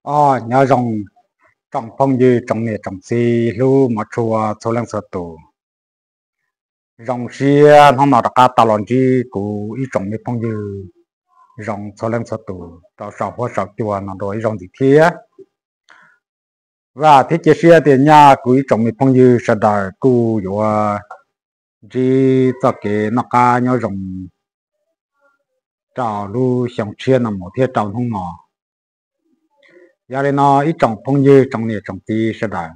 Os, nyob zoo tsoom phooj ywg tsoom niam tsoom txiv hlub mov tshua txhua leej txhua tus. Zoo siab hnub no rov qab tau los ntsib kuv ib tsoom me phooj ywg zoo txhua leej txhua tus rau saum huab saum cua no dua ib zaug ntxiv thiab. Vam thiab cia siab tias nyaj kuv ib tsoom me phooj ywg sawv daws kuj yuav ntsib txoj kev noj qab nyob zoo rau lub xyoo tshiab no mus thiab rau hnub no. Yog li no ib tsoom phooj ywg tsoom niam tsoom txiv sawv daws,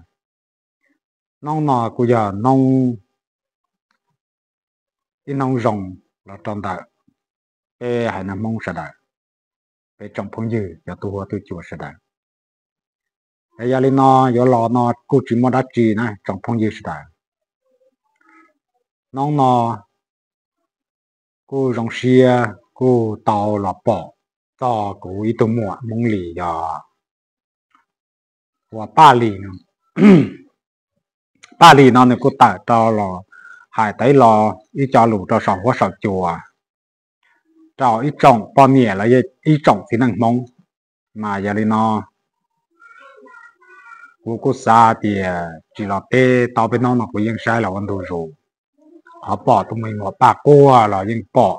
hnub no kuj yog hnub, ib hnub zoo los rau ntawm peb haiv neeg Hmoob sawv daws, peb tsoom phooj ywg cov tub huab tub cua sawv daws. Es yog li no yuav los no kuj tsis muaj dab tsi na tsoom phooj ywg sawv daws. Hnub no kuj zoo siab kuj tau los pom txog kuv ib tug muam Hmoob Lis yog uas Paj Lis no. Paj Lis no nws kuj tawm rau los hais tau ib lo, ib co lus rau saum huab saum cua rau ib tsoom poj niam los yog ib tsoom txiv neej Hmoob. Mas yog li no kuv kuj xav tias tsis los teb tau peb hnub no kuv yeej saib los ua ntu zus. Qhov pom tus me muam Paj quaj los yeej pom,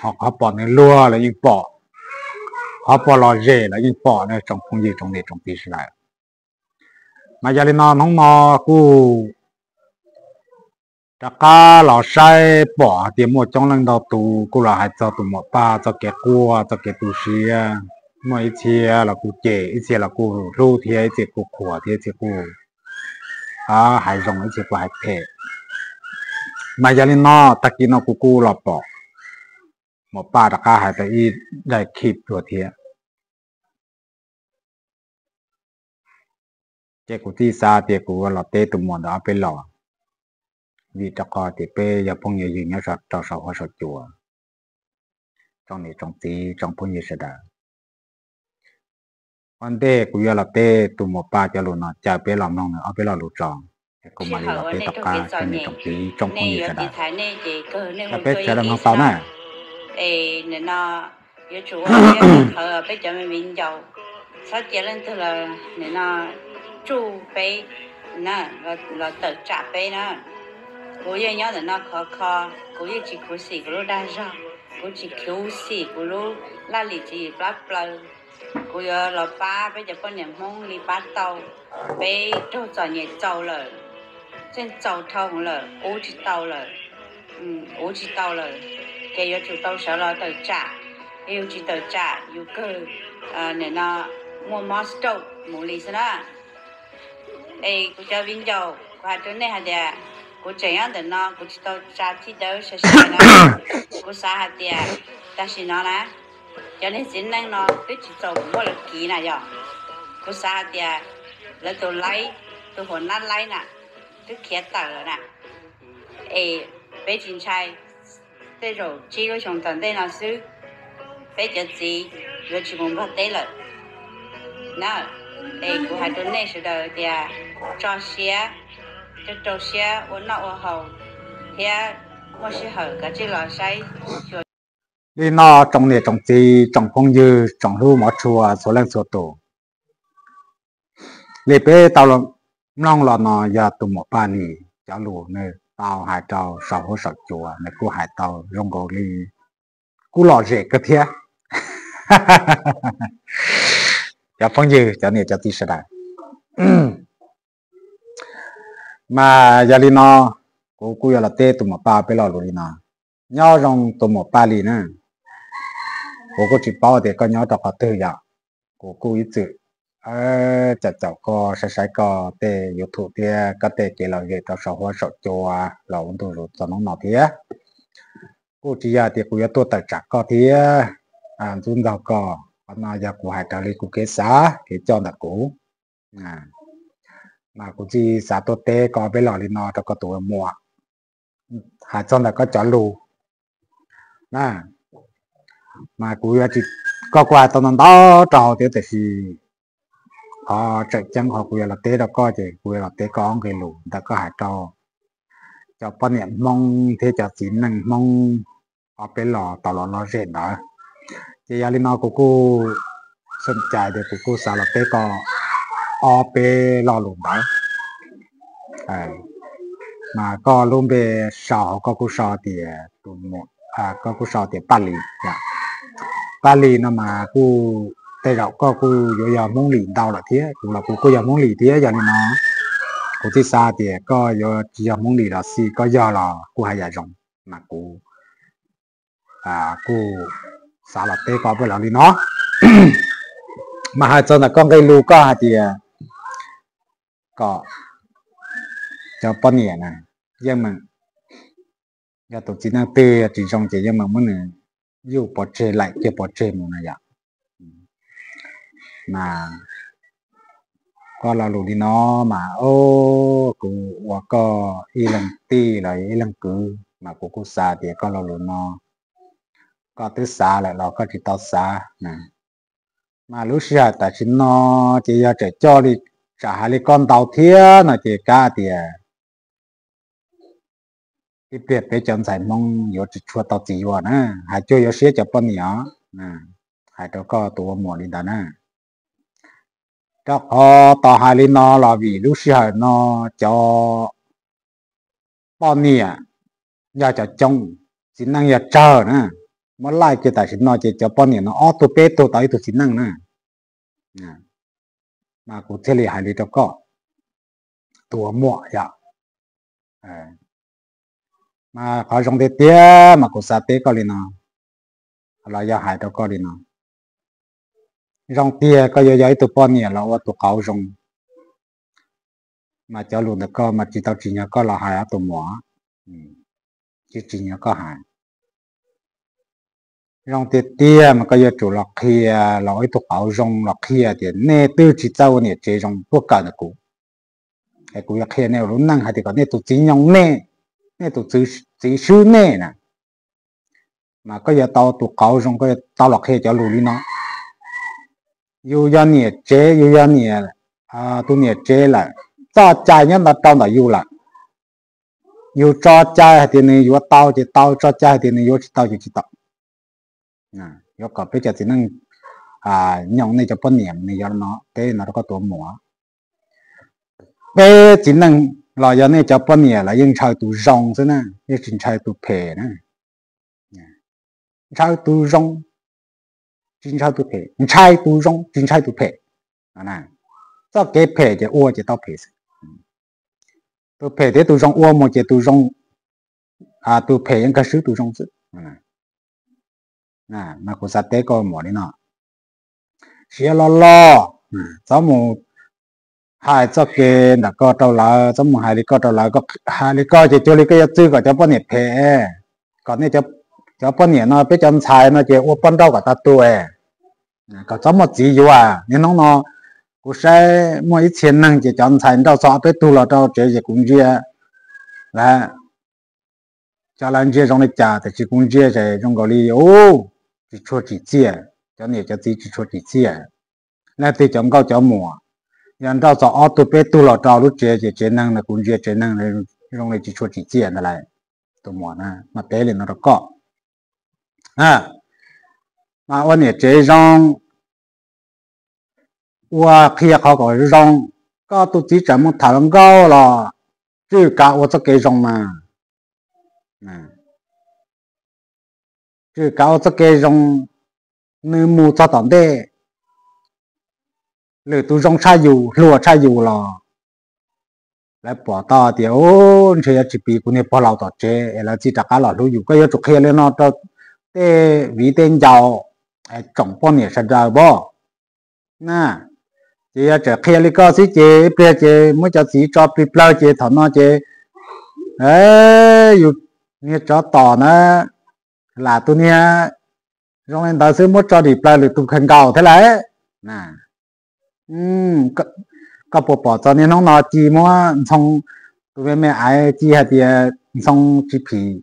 ho qhov pom nws luag los yeej pom, qhov pom lom zem los yeej pom na tsoom phooj ywg tsoom niam tsoom txiv sawv daws. Mas yog li no hnub no kuj rov qab los saib pom hais tias muaj coob leej ntau tus kuj los hais txog tus muam Paj txoj kev quaj txoj kev tu siab. Muaj ib txhia los kuj cem, ib txhia los kuj hlub thiab, ib txhia kuj qhuas thiab, ib txhia kuj hais zoo, ib txhia kuj hais phem. Mas yog li no tag kis no kuv kuj los pom muam Paj rov qab hais tau ib daim clip dua thiab. Ces kuv thiaj xav tias kuv los teb tus muam ntawd ob peb los, vim rau qhov tias peb yog phooj yog ywg nyob rau saum huab saum cua, tsoom niam tsoom txiv tsoom phooj ywg sawv daws. Ua ntej kuv yuav los teb tus muam Paj cov lus no caw peb los mloog nws ob peb lo lus tso, es kuv mam li los teb rov qab tsoom niam tsoom txiv tsoom phooj ywg sawv daws. Peb sawv daws mloog tau na. Es nim no yuav tsum ua qhawv peb cov me viv ncaus, txhob cia leej twg los nim no tsuj peb na, los tawm tsam peb na. Kuv yeej nyob ntawm no khov kho, kuv yeej tsis khuv xim kuv lub dag zog, kuv tsis khuv xim kuv lub laj lim tswv yim plab plaws. Kuv yuav los pab peb cov poj niam Hmoob li pab tau. Peb raug txom nyem txaus lawm, txeej txaus dhau lawm, ub tsis tau lawm, ub tsis tau lawm, ces yuav tsum tau sawv los tawm tsam. Yus tsis tawm tsam yus kawg nim no muaj mob stroke mus li xwb na. Es kuv cov viv ncaus, kuv hais rau nej hais tias kuv tseem nyob ntawm no, kuv tsis tau tsa thib dawb sai sai no. Kuv xav hais tias tam sim no na, cov niag txiv neej no twb tsis txaus kuv muab lawv kiv na yog. Kuv xav hais tias lawv tus laib, tus huam nab laib na, twb khiav tawm lawm na. Es peb tsis ntshai, tej zaum tsib lub xyoo tom ntej no xwb, peb cov txiv yuav tsis mus npog teb lawm na. Es kuv hais rau nej sawv daws tias tso siab, rau rau siab ua noj ua haus, thiab muaj sij hawm kav tsij los saib xyuas. Li no tsoom niam tsoom txiv tsoom phooj ywg tsoom hlub mov tshua txhua leej txhua tus, li peb tau mloog los no yog tus muam Paj Lis cov lus nws tau hais rau saum huab saum cua, nws kuj hais tau zoo nkaus li kuj lom zem kawg thiab. Cov phooj ywg cov niam cov txiv sawv daws, mas yog li no kuv kuj yuav los teb tus muam Paj peb lo lus li no. Nyob zoo tus muam Paj Lis na, kuv kuj tsis paub tias koj nyob rau qhov twg yom. Kuv kuj ib txwm caum caum koj, saib saib koj tej YouTube thiab koj tej kev lom zem rau saum huab saum cua los ua ntu zus txog hnub no thiab. Kuj tsis yog tias kuv yuav tuaj tawm tsam koj thiab ntxub ntxaug koj, qhov no yog kuv hais raws li kuv kev xav kev coj ntawm kuv. Mas kuv thiaj xav tuaj teb koj peb los li no rau koj tus muam, hais txog ntawm koj cov lus na. Mas kuv yuav tsis, koj kuj hais tau ntau ntau rau hauv thiab, tiam sis qhov tseem ceeb qhov kuv yuav los teb rau koj ces kuv yuav los teb koj ob nqe lus ntawm koj hais rau cov poj niam Hmoob thiab cov txiv neej Hmoob ob peb los tau los lom zem ntawd. Ces yog li no kuv kuj Xyoo cai tias kuv kuj xav los teb koj ob peb lo lus ntawd. Mas koj lub npe sau hauv koj kuj sau tias, koj kuj sau tias Paj Lis. Paj Lis no mas kuj tej zaum koj kuj yuav yog Hmoob Lis ntau lawm thiab, kuv los kuv kuj yog Hmoob Lis thiab. Yog li no kuv thiaj xav tias koj yuav tsis yog Hmoob Lis los xij, koj yog los kuj haj yam zoo. Mas kuv kuj xav los teb koj peb los li no. Mas hais txog ntawm koj nqe lus koj hais tias kom cov poj niam na, yeej meem, yog tus txiv neej twg yog tsis zoo ces yeej meem muab nws yuj pov tseg, laim kiag pov tseg mus na yom. Mas koj lo lus li no mas, o, kuv ua koj ib leeg tij los ib leeg kwv mas kuv kuj xav tias koj lo lus no koj twb xav lawm los koj tsis tau xav na. Mas lub sij hawm tam sim no ces yog tseem coj li, tsam hais li koj ntau thiab no ces kav tias ib pliag peb cov ntxhais Hmoob yuav tsis tshua tau txiv yuav na, hais cuag yuav siab cov poj niam os. Hais rau koj tus ua muam li ntawd na. Rau qhov tos hais li no los vim lub sij hawm no cov poj niam yog cov coob, txiv neej yog tsawg na. Muab laij kiag tam sim no ces cov poj niam no ob tug peb tug tau ib tug txiv neej na. Mas kuv thiaj li hais li rau koj tus ua muam yom. Mas qhov zoo tiag tiag mas kuv xav teb koj li no, los yog hais rau koj li no, zoo tiag koj yuav yog ib tug poj niam los ua tus qauv zoo, mas cov lus ntawm koj mas tsis tau tsim nyog koj los hais ob tus muam, tsis tsim nyog koj hais. Zoo tiag tiag mas koj yuav tsum los qhia, los ua ib tug qauv zoo los qhia tias nej twb tsis txawj ua niam tsev zoo tuaj kawm ntawm kuv, es kuv yuav qhia nej ua lub neej hais tias kom nej tus txiv nyoo nej, nej tus txiv swb nej na. Mas koj yuav tau tus qauv zoo, koj yuav tau los qhia cov lus li no. Yus yog niam tsev, yus yog niam, tus niam tsev lawm, txoj cai nyob ntawd rau ntawm yus lawm. Yus tso cai hais tias nws yuav tau ces tau, tso cai hais tias nws yuav tsis tau ces tsis tau. Yuav kom peb cov txiv neej nyoos nej cov poj niam, nws yog no teb no rau koj tus muam. Peb txiv neej los yog nej cov poj niam los yeej ntshaw tus zoo xwb na, yeej tsis ntshaw tus phem na. Ntshaw tus zoo, tsis ntshaw tus phem, ntshai tus zoo tsis ntshai tus phem. Txoj kev phem ces ua ces tau phem xwb. Tus phem thiab tus zoo ua mus ces tus zoo, tus phem yeej kawg swb tus zoo xwb. Mas kuv xav teb koj muam li no, siab loj loj, txhob mus hais txoj kev ntawm koj rau lawv, txhob mus hais li koj rau lawv, hais li koj ces cuag li koj yuav txwj kom cov poj niam phem, kom nej cov poj niam no peb cov ntxhais no ces ua poj nrauj kom tag tuaj, kom txhob muaj txiv yuav. Niaj hnub no kuv saib muaj ib txhia neeg ces cov ntxhais nrauj txog ob peb tug los rau tsev ces kuv ntsia lawv, cov lawv ntsia zoo li cas tiam sis kuv ntsia ces zoo nkaus li ub, tsis tshua tsim txiaj, cov niam cov txiv tsis tshua tsim txiaj. Leej twg cov nkauj cov muam yog nrauj txog ob tug peb tug los rau lub tsev ces tsev neeg ntawd kuv ntsia tsev neeg zoo li tsis tshua tsim txiaj ntawd lawm. Tus muam na mas teb li no rau koj, mas ua niam tsev zoo, ua qhia qhov kom zoo. Koj tus txiv tseem mus tham hluas nkauj los tswj kav ua txoj kev zoo mas, tswj kav ua txoj kev zoo, nws mus txog tom ntej, lwm tus zoo tshaj yus, hluas tshaj yus los lawv pom tau tias, u, ntshe yuav tsis piv kuv niag pog laus tom tsev es lawv txij rov qab los hlub yus. Koj yuav tsum qhia li no rau tej viv tej ncaus, tsoom poj niam sawv daws pom na. Ces yog tseem qhia li koj xwb ces ib pliag ces muab cov txiv tso plig plawg ces thaum no ces yus niag tsov tom na, lam tus niag zoo li ntawd xwb muab tso dim plawg lwm tus khaws nkaus thiab lawm. Koj puas pom txog niaj hnub no Ci muab Ntxhoo, tus me me aiv Ci hais tias Ntxhoo tsis phim,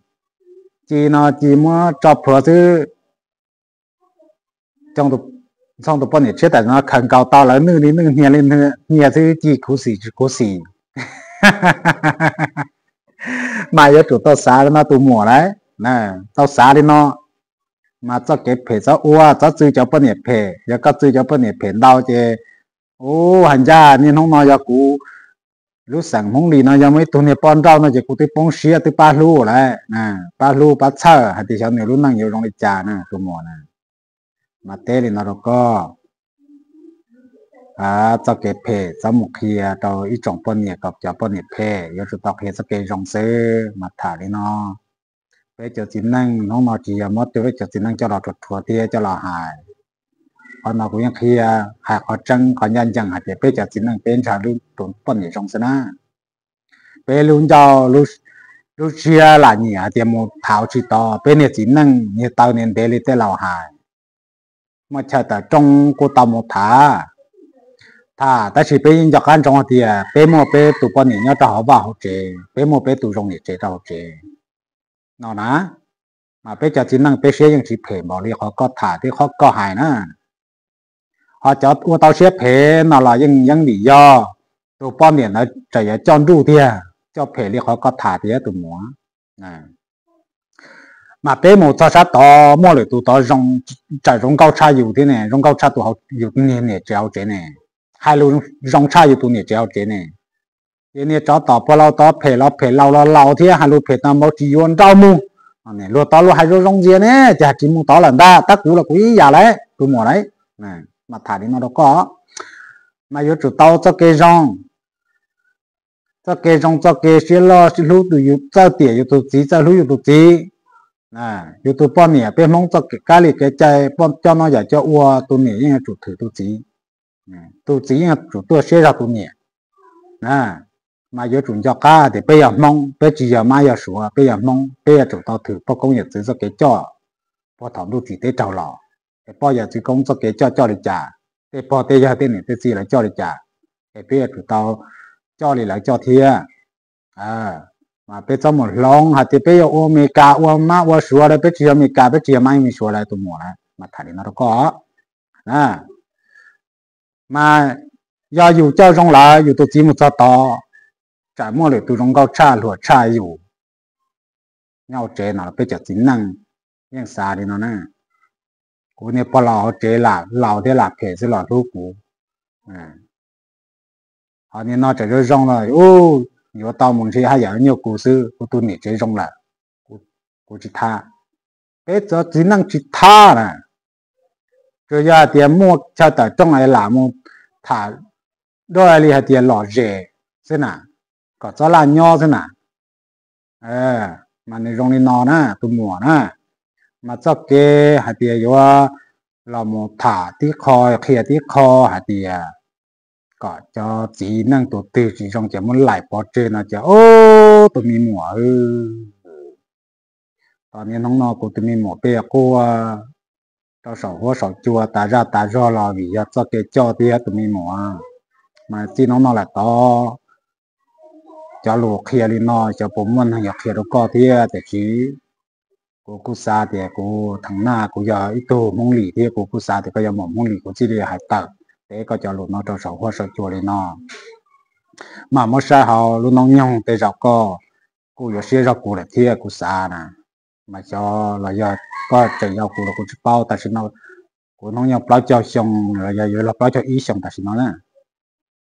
Ci no Ci muab tso plhuav xwb. Ntxhoo tus poj niam tshiab tam no khaws nkaus tau lawv nwj li nwj hnia li hnia xwb Ci khuv xim tsis khuv xim. Mas yuav tsum tau xav li no tus muam lauj, tau xav li no. Mas txoj kev phem txhob ua, txhob txwv cov poj niam phem. Yog koj txwv cov poj niam phem ntau ces, u, hais ncaj niaj hnub no yog kuv lub xeem Hmoob Lis no yog muaj ib tug niag poj nrauj no ces kuv twb poob siab twb pab hlub lawm, pab hlub pab txhawj hais tias xyov nws lub neej yuav zoo li cas na tus muam na. Mas teb li no rau koj, txoj kev phem txhob mus qhia rau ib tsoom poj niam kom cov poj niam phem, yuav tsum tau qhia txoj kev zoo xwb. Mas tham li no, peb cov txiv neej hnub no tsis yog muab peb cov txiv neej coj los rhuav rhuav thiab coj los hais. Qhov no kuv yeej qhia, hais qhov tseeb qhov ncaj ncees hais tias peb cov txiv neej peb ntshaw lub tus poj niam zoo xwb na. Peb lub ncauj lub siab lam nyiam hais tias mus tham tsis tau, peb niag txiv neej niag taw niag ntev li tej laus hais. Muaj chaw tawm rooj kuj tau mus tham, tham tab sis peb yeej nco qab ntsoov hais tias peb muaj peb tus poj niam nyob rau hauv vaj hauv tsev, peb muaj peb tus zoo niam tsev rau hauv tsev no na. Mas peb cov txiv neej peb siab yeej tsis phem npaum li qhov koj tham thiab qhov koj hais na. Ho cov ua tau siab phem no los yeej yeeb vim yog tus poj niam ntawd tseem yuav coj nruj tiag, coj phem li qhov koj tham tiag tus muam. Mas peb mus txog sab tod muaj lwm tus tod zoo, tseem zoo nkauj tshaj yus thiab ne, zoo nkauj tshaj tus yus niag niam tsev hauv tsev ne, hais lus zoo tshaj yus tus niam tsev hauv tsev ne. Ces niag tsov tom puag laus tod phem los phem, laus los laus thiab, hais lus phem tag npaum tsis yuav nrauj mus. Luag tod luag hais zoo zoo ntxias ne, ces hais tsis mus tod lawm ntag, tab kuv los kuv ib yam lawm tus muam lauj. Mas tham li no rau koj, mas yuav tsum tau txoj kev zoo, txoj kev zoo, txoj kev siab loj hlub yus, txawj tiam yus tus txiv, txawj hlub yus tus txiv. Yus tus poj niam peb Hmoob txoj kev kab li kev cai, coj noj yam coj ua, tus niam yeej yuav tsum thwm tus txiv, tus txiv yeej yuav tsum tuaj siab zog tus niam. Mas yuav tsum nco qab tias peb yog Hmoob, peb tsis yog Mab yog Suav, peb yog Hmoob, peb yuav tsum tau thwm poj koob yawm txwv txoj kev coj puag thaum ntuj tsim teb raug los. Es poj yawm txiv koob txoj kev coj coj li cas, tej pog tej yawg tej niam tej txiv lawv coj li cas, es peb yuav tsum tau coj li lawv coj thiab. Mas peb txhob mus hloov hais tias peb yuav ua Amelikas ua Mab ua Suav lawm, peb tsis yog Amelikas, peb tsis yog Mab, yog Suav lawm tus muam na. Mas tham li no rau koj. Mas yog yus coj zoo lawm, yus tus txiv mus txog tod, tsam muaj lwm tus zoo nkauj tshaj hluas tshaj yus nyob hauv tsev no los peb cov txiv neej yeej xav li no na. Kuv niag pog laus hauv tsev lam laus thiab lam phem xwb los hlub kuv. Ho nim no tseem zoo zoo los yuav tau mus nrhiav haj yam nyuaj kuv xwb, kuv tus niam tsev zoo lawm, kuv tsis thab. Peb cov txiv neej tsis thab na. Tsuas yog hais tias muaj chaw tawm rooj es lam mus tham dua li hais tias lom zem xwb na, kom txob laj nyob xwb na. Mas nws zoo li no na tus muam na. Mas txoj kev hais tias yuav los mus tham tib qho, qhia tib qho hais tias kom cov txiv neej tus twg tsis zoo ces muab laim pov tseg no ces, tus me muam, tau niaj hnub no kuv tus me muam peb quaj rau saum huab saum cua tas zaj tas zog los vim yog txoj kev coj thiab tus me muam. Mas txij hnub no lawm tod, cov lus qhia li no xyov puas muaj neeg yuav qhia rau koj thiab, tiam sis kuv kuj xav tias kuv theem naj kuv yog ib tug Hmoob Lis thiab kuv kuj xav tias koj yuav muaj Hmoob Lis, kuv thiaj li hais tawm teb koj cov lus no rau saum huab saum cua li no. Mas muab saib hauv lub hnub nyoog tej zaum koj kuj yuav siab zog kuv lawm thiab kuv xav na. Mas xyov los yog koj tseem yau kuv los kuv tsis paub, tam sim no kuv hnub nyoog plaub caug xyoo los yog yuav luag plaub caug ib xyoos tam sim no na.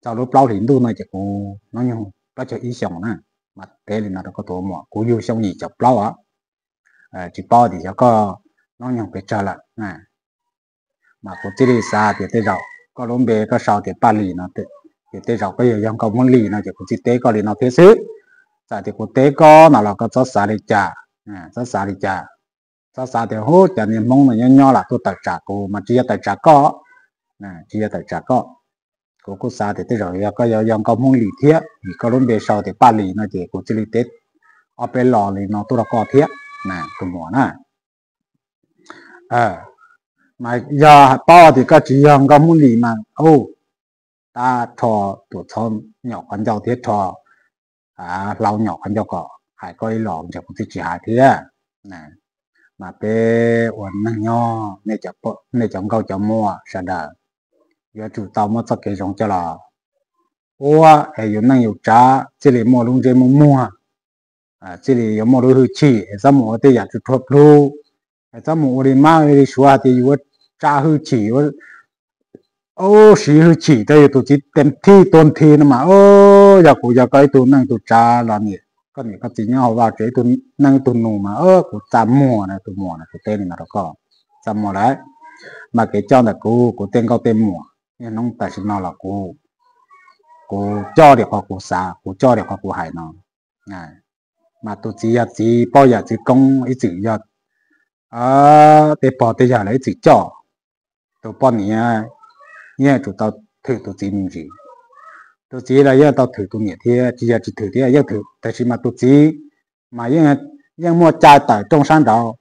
Txog lub plaub hlis ntuj no ces kuv hnub nyoog plaub caug ib xyoos na. Mas teb li no rau koj tus muam, kuv yug xyoo yim caum plaub os. Tsis paub tias xyov koj hnub nyoog pes tsawg lawm. Mas kuv thiaj li xav tias tej zaum koj lub npe koj sau tias Paj Lis no, ces tej zaum koj yog yog Nkauj Hmoob Lis no ces kuv thiaj teb koj li no thiab xwb. Txawm tias kuv teb koj no los koj txhob xav li cas, txhob xav li cas, txhob xav tias hu cas niag Hmoob no nyob nyob lam tuaj tawm tsam kuv, mas tsis yog tawm tsam koj, tsis yog tawm tsam koj. Kuv kuj xav tias tej zaum yog koj yog Nkauj Hmoob Lis thiab, vim koj lub npe sau tias Paj Lis no ces kuv thiaj li teb ob peb lo li no tuaj rau koj thiab, tus muam na. Mas yog paub tias koj tsis yog Nkauj Hmoob Lis mas, tab rho tuam txhab nyom qhov ncauj thiab rho hlau nyom qhov ncauj kom hais koj ib los ntshe kuv thiaj tsis hais thiab. Mas peb ua neeg nyob, nej cov nkauj cov muam sawv daws yuav tsum tau muab txoj kev zoo coj los ua es yus neej yus tsav thiaj li muaj lub ntsej muaj muag, thiaj li yuav muaj lub hwj chim es txhob mus ua tej yam tsis ruaj plub, Txhob mus ua li mab li suav hais tias yus ua tsa hwj chim, siv hwj chim rau yus tus txiv tes thij tuag nthi no mas, yog kuv yog koj ib tug neej ib tug tsav los niam, koj niam koj txiv nyob hauv vaj tsev ib tug neej ib tug nus mas kuv txaj muag na tus muam na, kuv teb li no rau koj, txaj muag lawm. Mas kev coj ntawm kuv, kuv tej nkauj tej muam niaj hnub tam sim no los kuv, kuv coj li qhov kuv xav, kuv coj li qhov kuv hais no. Mas tus txiv yog txiv paub yam txiv koob, ib txwm yog tej pog tej yawg lawv ib txwm coj. Tus poj niam yeej yuav tsum tau thwm tus txiv me ntsis, tus txiv los yeej tau thwm tus niam thiab, tsis yog tsis thwm thiab, yeej thwm, tab sis mas tus txiv mas yeej muaj cai tawm rooj sab nraud,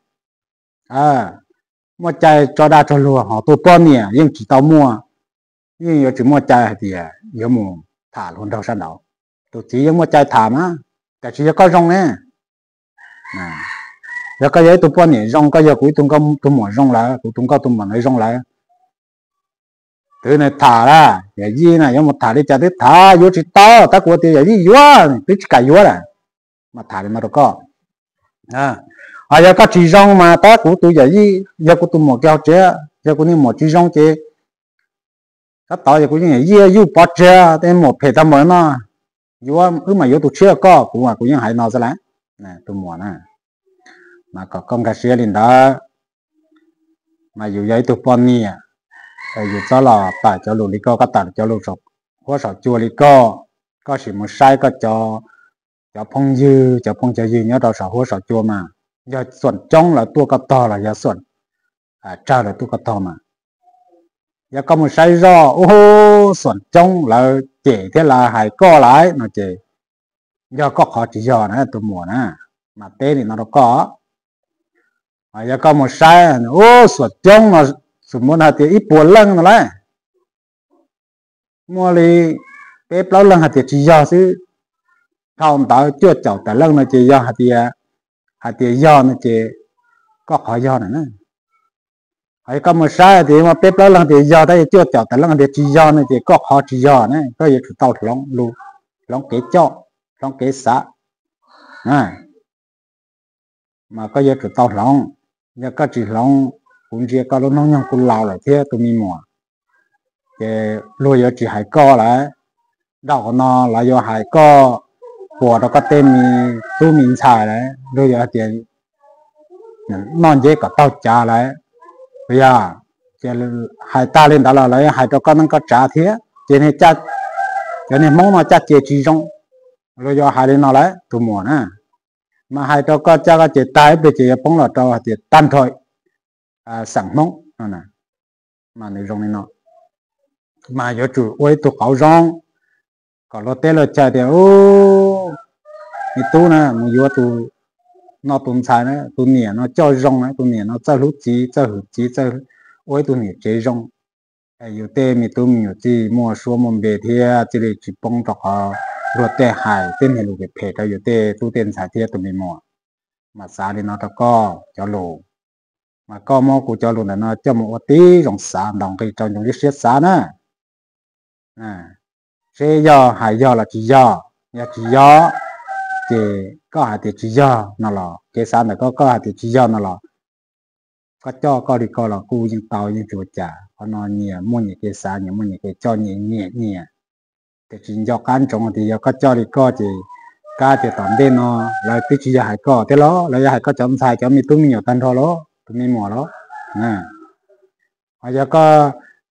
muaj cai tso dag tso luag, ho tus poj niam yeej tsis tau muaj, yeej yuav tsis muaj cai hais tias yuav mus tham hluas nraug sab nraud. Tus txiv yeej muaj cai tham mas, tab sis yog koj zoo ne, yog koj yog ib tug poj niam zoo, koj yog kuv ib tug nkauj tus muam zoo lawm, kuv tus nkauj tus muam ntawd zoo lawm, twb nws tham lawm, yawm yij na yuav mus tham li cas twb tham, yuav tsis tau, tab kuv tias yawm yij yuav, twb tsis kam yuav lawm, mas tham li no rau koj. Ho yog koj tsis zoo mas tab kuv tus yawm yij, yog kuv tus muam kiag hauv tsev, yog kuv niag muam tsis zoo ces tab tom yog kuv yeej yawm yij yuj pov tseg tej muam phem tag npaum no, yuav wb mas yuav tus tshiab koj, kuv kuv yeej hais no xwb lawm, tus muam na. Mas kom koj nkag siab li ntawd, mas yus yog ib tug poj niam, yus txhob los tawm cov lus li koj, koj tawm cov lus saum huab saum cua li koj, koj sim mus saib koj cov, cov phooj ywg, cov phooj cov ywg nyob rau saum huab saum cua mas, yog xuam coob lawv tuaj koj tog los yog xuam tsawg lawv tuaj koj tog mas, yog koj mus saib zoj ub, xuam coob lawv cem thiab lawv hais koj lawm no ces yog koj qhov tsis yog na tus muam na, mas teb li no rau koj. Yog koj mus saib ub, xuam coob no, xum muv hais tias ib puas leej no lauj, muaj li peb plaub leeg hais tias tsis yog xwb, dhau ntawd cuaj caum tawm leej no ces yog hais tias, hais tias yog no ces koj qhov yog na. Ho yog koj mus saib tias muaj peb plaub leeg tias yog, tab yog cuaj caum tawm leej tias tsis yog no ces koj qhov tsis yog na, koj yuav tsum tau hloov lus, hloov kev coj, hloov kev xav. Mas koj yuav tsum tau hloov. Yog koj tsis hloov, kuv ntsia koj lub hnub nyoog kuj laus lawm thiab tus me muam, ces luag yuav tsis hais koj lawm. Dhau qhov no lawv yuav hais koj, puas rau koj tej me tub me ntxhais lawm, luag yuav hais tias noj nceb kom taug cav lawm, puas yog? Ces hais tag li ntawd los lawv yuav hais rau koj neej koj tsav thiab ces, cov niag Hmoob no caj ces tsis zoo, luag yuav hais li no lawm tus muam na. Mas hais rau koj caj koj ces tag ib pliag ces yuav poob los rau hais tias tag nrho xeem Hmoob no. Mas nws zoo li no, mas yuav tsum ua ib tug qauv zoo, kom luag teb luag chaw tias, me tub na mus yuav tus no tus ntxhais na, tus niam no coj zoo na, tus niam no txawj hlub txiv, txawj hwm txiv, ua ib tug niam tsev zoo. Yus tej me tub me nyuam txij muaj suab muaj npe thiab txij li tsis poob rau qhov luag tej hais tej niag lus phem phem rau yus tej tub tej ntxhais thiab tus me muam. Mas xav li no rau koj cov lus, mas koj muab kuv cov lus ntawm no coj mus ua tib zoo xav ntaus nqi rau ncoo siab xav na. Seb yog hais yog los tsis yog, yog tsis yog ces koj hais tias tsis yog no los, kev xav ntawm koj, koj hais tias tsis yog no los, koj coj koj li koj los kuj yeej tau, yeej tsis ua cas. Qhov no nyias muaj nyias kev xav, nyias muaj nyias kev coj, nyias nyiam nyias. Tiam sis nco qab ntsoov tias yog koj coj li koj ces kab tias tom ntej no lawv twb tsis yog hais koj thiab los, lawv yog hais koj cov ntxhais cov me tub me nyuam tag nrho los tus me muam los. Ho yog koj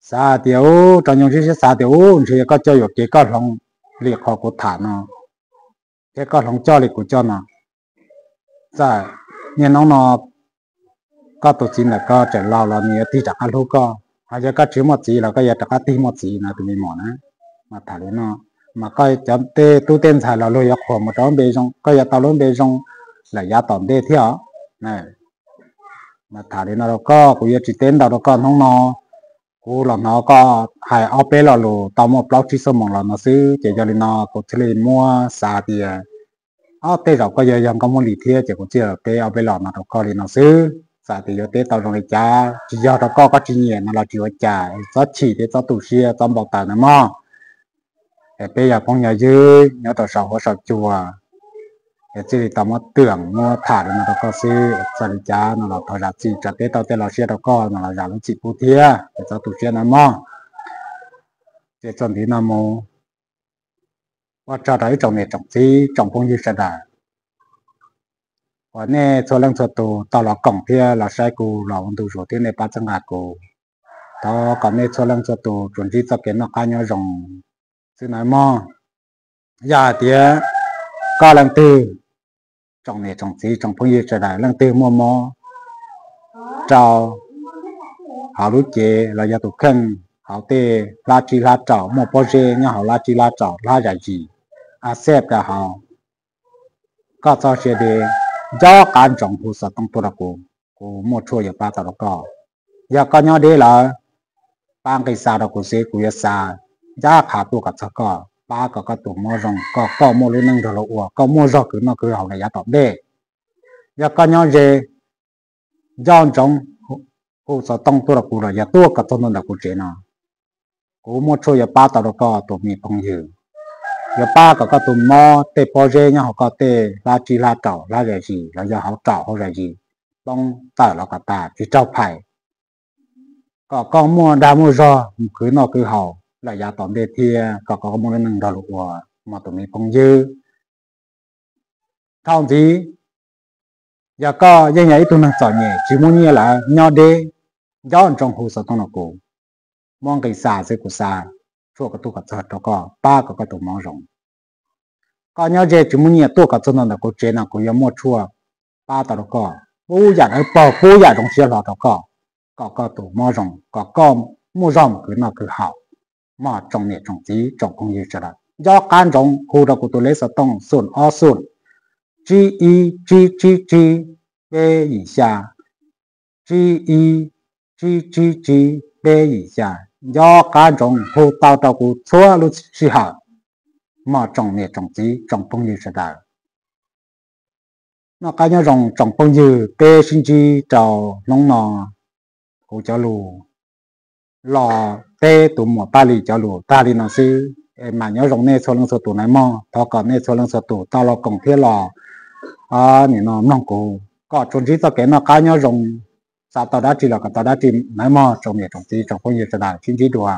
xav tias ub, rau ncoo siab xav tias ub, ntshe yog koj coj yuam kev koj hloov li qhov kuv tham no thiab koj hloov coj li kuv coj no, txawm niaj hnub no koj tus txiv ntawm koj tseem laus los nws yuav tig rov qab hlub koj. Ho yog koj tsis muaj txiv los koj yuav rov qab tig muaj txiv no tus me muam na. Mas tham li no, mas koj cov tej tub tej ntxhais los luag yuav qhuas mus rau lub npe zoo, koj yuav tau lub npe zoo lawm yav tom ntej thiab os. Mas tham li no rau koj, kuv yuav tsis teb ntau rau koj hnub no. Kuv los hnov koj hais ob peb lo lus tau muaj plaub tsib xuab moos los no xwb, ces yog li no kuv thiaj li muab xav tias ob tej zaum koj yuav yog nkauj muab li thiab, ces kuv thiaj teb ob peb lo no rau koj li no xwb. Xav tias yuav teb tau zoo li cas, tsis yog rau koj, koj tsis nyiam no los tsis ua cas, txhob chim thiab txhob tu siab, txhob npau taws na mog. Es peb yog phooj yog ywg nyob rau saum huab saum cua, Es txij li tau muab twam muab tham li no rau koj xwb, txawm li cas no los thov zam txim, tsa teb tau tej los siab rau koj no los zam lub txim pub thiab, es txhob tu siab nawb mog. Ces txog ntiv no mus, ua tsaug rau ib tsoom niam tsoom txiv tsoom phooj ywg sawv daws uas nej txhua leej txhua tus tau los koom thiab los saib kuv los ua ntu zus thiab nej pab txhawb nqa kuv. Thov kom nej txhua leej txhua tus tsuas ntsib txoj kev noj qab nyob zoo xwb nawb mog. Yog hais tias koj leej twg, tsoom niam tsoom txiv tsoom phooj ywg sawv daws leej twg muaj mob rau hauv lub cev los yog tus kheej, hauv tej hlab tsib hlab raum, muaj pob zeb nyob hauv hlab tsib hlab raum, hlab zam zis, a xej rau hauv, koj txoj sia de, nco qab ntsoov hu xov tooj tuaj rau kuv, kuv muaj tshuaj yuav pab tau rau koj. Yog koj nyob deb lawm, pab nqis xa rau kuv xwb, kuv yuav xa ncaj qha tuaj kom txog koj, pab kom koj tus mob zoo, kom koj muaj lub neej nrog luag ua, koj muaj zog khwv noj khwv haus lawm yav tom ntej. Yog koj nyob ze, nco ntsoov hu xov tooj tuaj rau kuv los yog tuaj kom txog ntua ntawm kuv tsev no, kuv muaj tshuaj yuav pab tau rau koj tus me phooj ywg, yuav pab kom koj tus mob tej pob zeb nyob hauv koj tej hlab tsib hlab raum, hlab zam zis los yog hauv raum hauv zam zis poob tawm los kom tas, tsis raug phais, kom koj muaj dag muaj zog mus khwv noj khwv haus lawm yav tom ntej thiab kom koj muaj lub neej nrog luag ua mog tus me phooj ywg. Thaum ntxiv, yog koj yeej yog ib tug neeg txom nyem tsis muaj nyiaj lawm, nyob deb, nco ntsoov hu xov tooj rau kuv, muab nqis xa xwb kuv xa tshuaj kom tuaj kom txog rau koj, pab kom koj tus mob zoo. Koj nyob ze tsis muaj nyiaj, tuaj kom txog ntua ntawm kuv tsev no kuv yuav muaj tshuaj pab tau rau koj, pub yam dawb paug pub yam zoo siab hlo rau koj, kom koj tus mob zoo, kom koj muaj zog mus khwv noj khwv haus mog tsoom niam tsoom txiv tsoom phooj ywg sawv daws. Nco qab ntsoov hu rau kuv tus lej xov tooj xoom ob xoom tsib ib tsib tsib tsib peb yim xya, tsib ib tsib tsib tsib peb yim xya. Nco qab ntsoov hu tau rau kuv txhua lub sij hawm mog tsoom niam tsoom txiv tsoom phooj ywg sawv daws. Noj qab nyob zoo tsoom phooj ywg, peb sib ntsib rau hnub no, kuv cov lus los teb tus muam Paj Lis cov lus tag li no xwb, es mam nyob zoo nej txhua leej txhua tus nawb mog. Thov kom nej txhua leej txhua tus tau los koom thiab los nim no mloog kuv kom tsuas ntsib txoj kev noj qab nyob zoo, xav tau dab tsi los kom tau dab tsi nawb mog tsoom niam tsoom txiv tsoom phooj ywg sawv daws, sib ntsib dua.